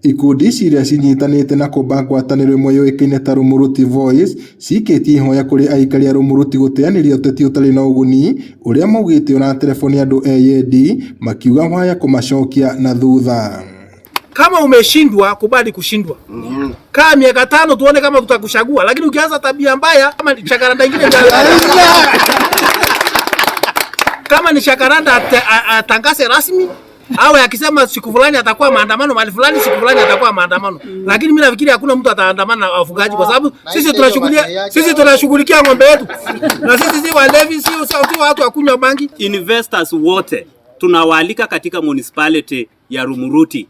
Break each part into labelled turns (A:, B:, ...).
A: Ikundi ici iria cinyitanĩte na kũmba ngwatanĩro ĩmwe yũĩkaine ta Rumuruti Voice cikĩtie ihoya kũrĩ aikari a Rumuruti gũteanĩria ũteti ũtarĩ na ũguni ũrĩa maugĩte ũraterebwo nĩ andũ eyendi makiuga waya kũmacokia na thutha.
B: Kama umeshindwa kubali kushindwa. Kaa miaka 5 tuone kama tutakuchagua, lakini ukianza tabia mbaya kama ni Jacaranda ingine kama ni Jacaranda atangaze rasmi awe akisema siku fulani atakuwa maandamano mahali fulani, siku fulani atakuwa maandamano. Lakini mimi nafikiri hakuna mtu ataandamana na wafugaji kwa sababu sisi tunashughulikia ng'ombe yetu. Na sisi si walevi, si watu wa kunywa bangi.
C: Investors wote tunawaalika katika municipality ya Rumuruti.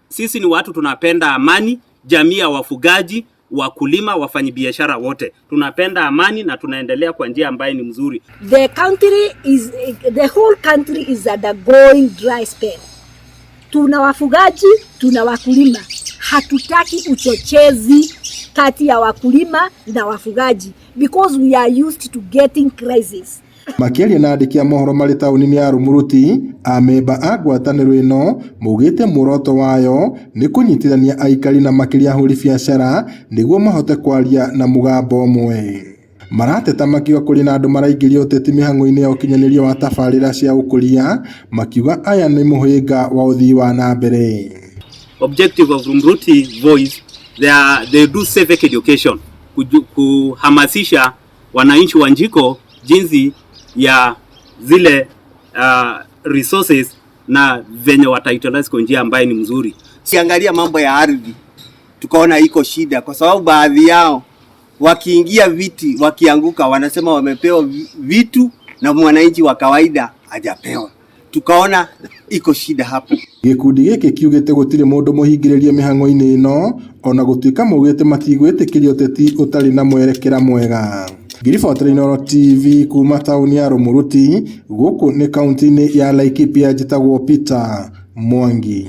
C: Sisi ni watu tunapenda amani, jamii ya wafugaji, wakulima, wafanyabiashara wote tunapenda amani na tunaendelea kwa njia ambayo ni mzuri.
D: The whole country is undergoing dry spell. Tuna wafugaji, tuna wakulima. Hatutaki uchochezi kati ya wakulima na wafugaji because we are used to getting crisis.
A: Makĩaria na andĩki a mohoro marĩ taũni-inĩ ya Rumuruti, amemba a ngwatanĩro ĩno maugĩte muoroto wayo nĩ kũnyitithania aikari na makĩria ahũri biacara nĩguo mahote kwaria na mũgambo ũmwe. Marateta makiuga kũrĩ na andũ maraingĩria ũteti mĩhang'o-inĩ ya ũkinyanĩria wa tabarĩra cia ũkũria, makiuga aya nĩ mũhĩnga wa ũthii wa na mbere.
C: Objective of Rumuruti Voice, they do civic education, kuhamasisha wananchi wa Njiko jinsi ya zile resources na venye watautilize kwa njia ambayo ni mzuri.
E: Ukiangalia mambo ya ardhi tukaona iko shida, kwa sababu baadhi yao wakiingia viti wakianguka wanasema wamepewa vitu na mwananchi wa kawaida hajapewa. Tukaona iko shida hapo.
A: Gĩkundi gĩkĩ kiugĩte gũtirĩ mũndũ mũhingĩrĩrie mĩhang'o-inĩ ĩno ona gũtuĩka maugĩte matigwĩtĩkĩria ũteti ũtarĩ na mwerekera mwega. Ngĩribotera Inooro TV kuma taũni ya Rumuruti, gũkũ nĩ kaunti-inĩ ya Laikipia, njĩtagwo Peter Mwangi.